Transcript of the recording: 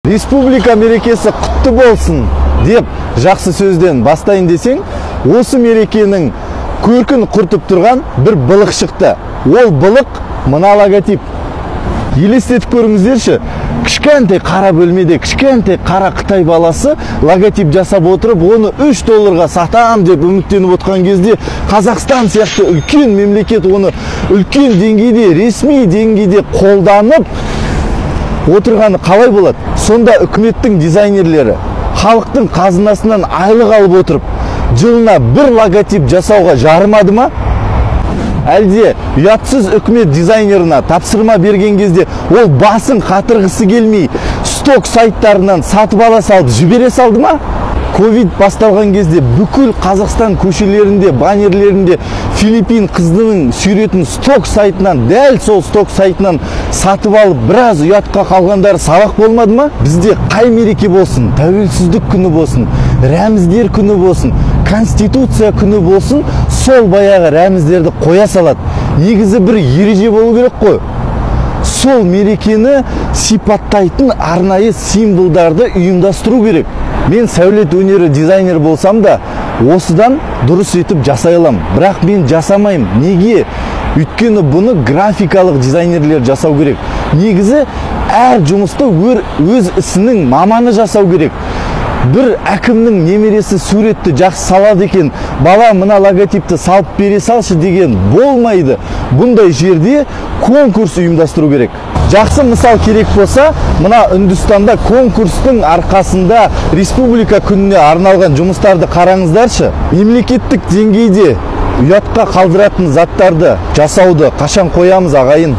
Республика мерекесі құтты болсын деп жақсы сөзден бастайын десең, осы мерекенің көркін құртып тұрған бір былық шықты. Ол былық мына логотип. Елестетіп көріңіздерші, кішкентай қара бөлмеде кішкентай қара қытай баласы логотип жасап отырып, оны 3 долларға сатам деп үміттеніп отқан кезде Қазақстан сияқты үлкен мемлекет оны үлкен деңгейде, ресми деңгейде қолданып отырғаны қалай болады? Сонда үкіметтің дизайнерлері халықтың қазынасынан айлық алып отырып, жылына бір логотип жасауға жарымады ма? Әлде ұятсыз үкімет дизайнерына тапсырма берген кезде ол басын қатырғысы келмей, сток сайттарынан сатып ала салып жібере салды ма? Ковид басталған кезде бүкіл Қазақстан көшелерінде, баннерлерінде Филиппин қызының суретін сток сайтынан, дәл сол сток сайтынан сатып алып, біраз ұятқа қалғандары сабақ болмады ма? Бізде қай мереке болсын, тәуелсіздік күні болсын, рәміздер күні болсын, Конституция күні болсын, сол баяғы рәміздерді қоя салады. Негізі бір ереже болу керек қой. Сол мерекені сипаттайтын арнайы символдарды ұйымдастыру керек. Мен сәулет өнері дизайнер болсам да, осыдан дұрыс етіп жасай аламын. Бірақ мен жасамаймын. Неге? Өйткені бұны графикалық дизайнерлер жасау керек. Негізі әр жұмысты өз ісінің маманы жасау керек. Бір әкімнің немересі суретті жақсы салады екен, бала мына логотипті салып бере салшы деген болмайды. Бұндай жерде конкурс ұйымдастыру керек. Жақсы мысал керек болса, мына Үндістанда конкурстың арқасында республика күніне арналған жұмыстарды қараңыздаршы. Мемлекеттік деңгейде ұятқа қалдыратын заттарды жасауды қашан қоямыз, ағайын?